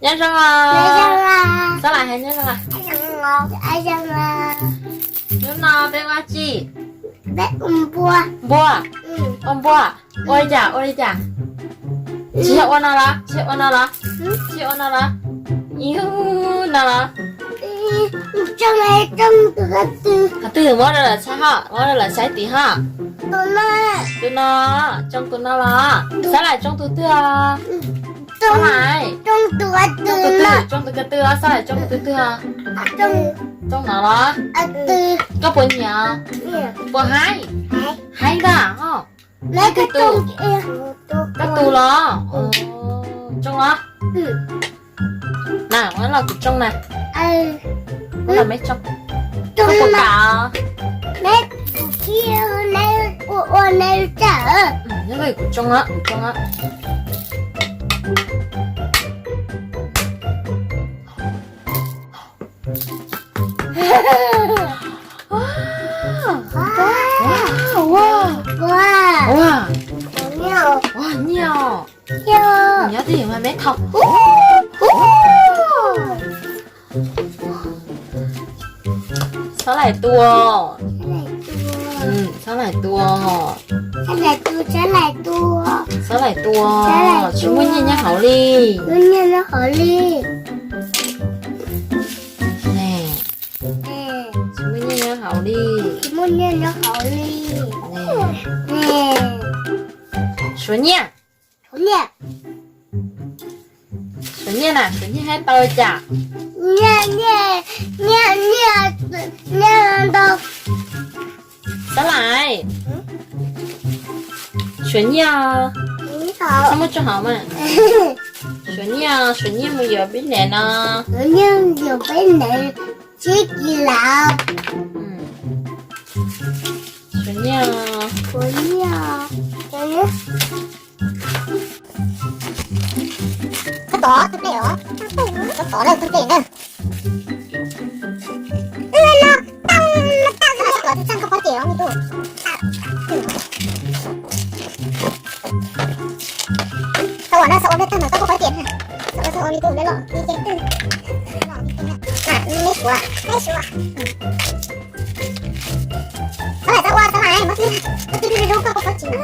Nyob zoo os. Xab Lais hais nyob zoo os. Hnub no peb ua tsi? Npua. Ua npua. Ua li cas, ua li cas? Tsis yog ua no los? Tsis yog ua no los? Tsis yog ua no los? Ib, no los? Qhov twg? Muab rau lawv saib hos, muab rau lawv saib tim hos. Tus no, tsoo tus no los? Xab Lais tsoo tus twg os? Xab Lais. Tsoo tus twg? Tsoo tus ko tw os? Xab Lais tsoo tus twg os? Tsoo no los? Koj puas nyiam? Puas haib? Haib ntag os. Koj tus, koj tus los? Tsoo los? Na, muab los kuv tsoo na. Muab los meb tsoo. Koj puas kam? Nyob kuv tsoo, kuv tsoo. Ua nyiaj os. Nyob twj ywm mas meb thaum. Xab Lais tua. Xab Lais tua. Xab Lais tua. Tsis muaj nyiaj nyob hauv li. Tsis muaj nyiaj nyob hauv li. Suav nyiaj. Suav nyiaj na, suav nyiaj hais tau li cas? Xab Lais, suav nyiaj, muab tso hauv mas. Suav nyiaj, suav nyiaj mus yuav peb nev no. Suav nyiaj. Koj tod tug dlej os, koj tod lawm tug dlej na. Wb no tau tau txog txog koj pov ces os me tub. Tau ua no xav ua me tag no koj pov ces na. Xav ua xav ua me tub lawm los me ces twg. Me suav, me suav. Xav lawm xav ua xav lawm mas twb twb zoo koj pov ces na.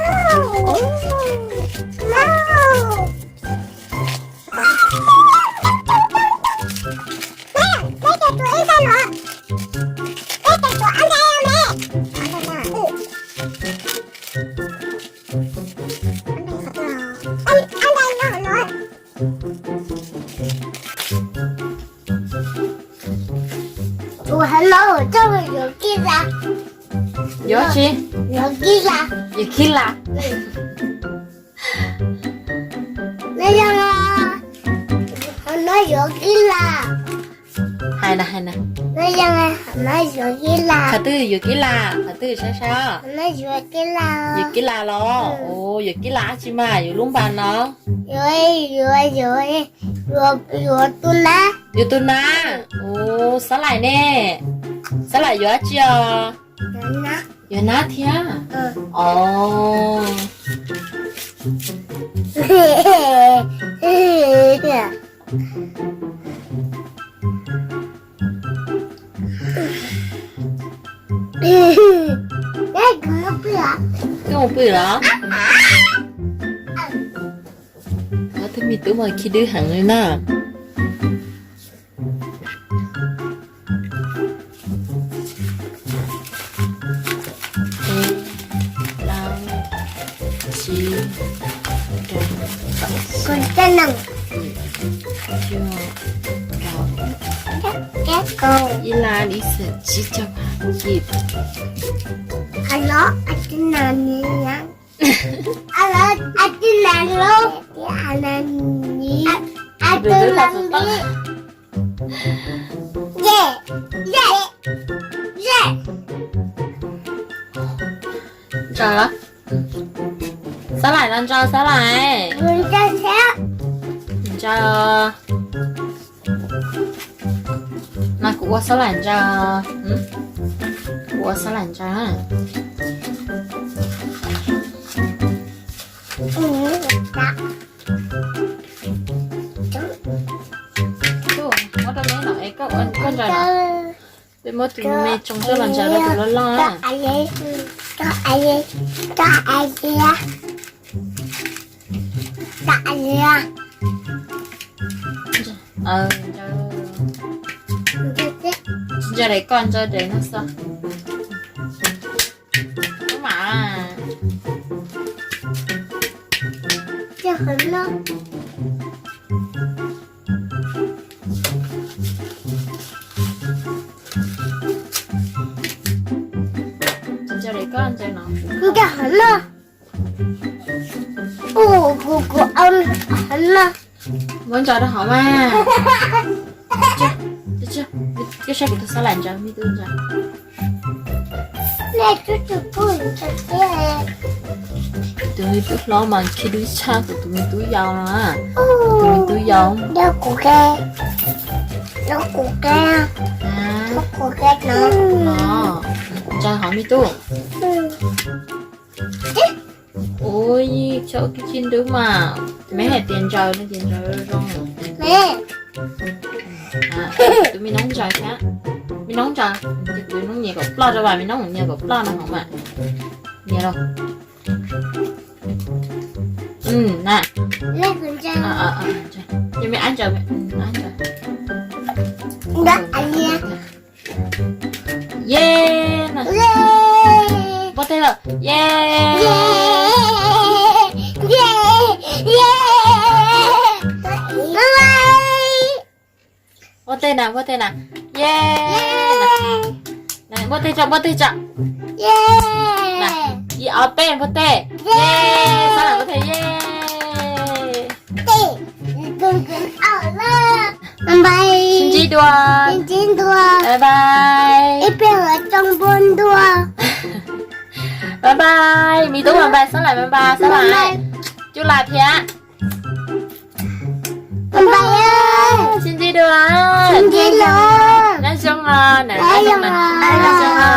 Ua no coj yuav kib las. Yuav tsi? Yuav kib las. Yuav kib las. No yuav kib las. Hais na hais na. No yuav kib las. Qhov twg yuav kib las? Qhov twg saib saib. Yuav kib las los? Yuav kib las dab tsi mas yuav lub npas no? Yuav, yuav, yuav, yuav tus nab. Yuav tus nab. Ua xab lais ne. Xab lais yuav dab tsi os? Yuav nab thiab. Os. Twb mus pw los? Ob tug me tub mas khib dwb heev li na. Ib lab ib xees tsib caug phav kib. Ntsaws los? Xab lais los ntsaws xab lais? Ntsaws. Mas kuv ua xab lais ntsaws. Kuv ua xab lais ntsaws. Peb muab tus me me tsoo coj los ntsaws rau tus loj loj. Ntsaws daim koj ntsaws daim no xwb. Mam. Ntsaws daim koj ntsaws no. Ntsaws hov no. Kuv, kuv, kuv au hov no. Muab ntsaws rau hauv mas. Koj saib kuv tus xab laim ntsaws, me tub ntsaws. Tus me tub hlob mas khib dub tshaj kuv tus me tub yau no. Tus me tub yau. Ntsaws hov me tub. Ua, thaum ub khib dub mas meb hais tias ntsaws no ces ntsaws zoo. Tus me noob ntsaws thiab. Me noob ntsaws, tus noob nyias kaum plaub rau vas, me noob nyias kaum plaub no hov mas. Nyias los. Na. Ces me ab ntsaws, ab ntsaws. Ye na. Npuaj teg lawm. Ye. Npuaj teg na, npuaj teg na. Ye. Npuaj teg tso, npuaj teg tso. Ib ob peb npuaj teg. Ye. Xab laim npuaj teg ye. Sib ntsib dua. Bye bye. Bye bye, me tub mas npais, xab laim mas npais, xab laim, cub las thiab. Sib ntsib dua. Nyob zoo os, nyob zoo os.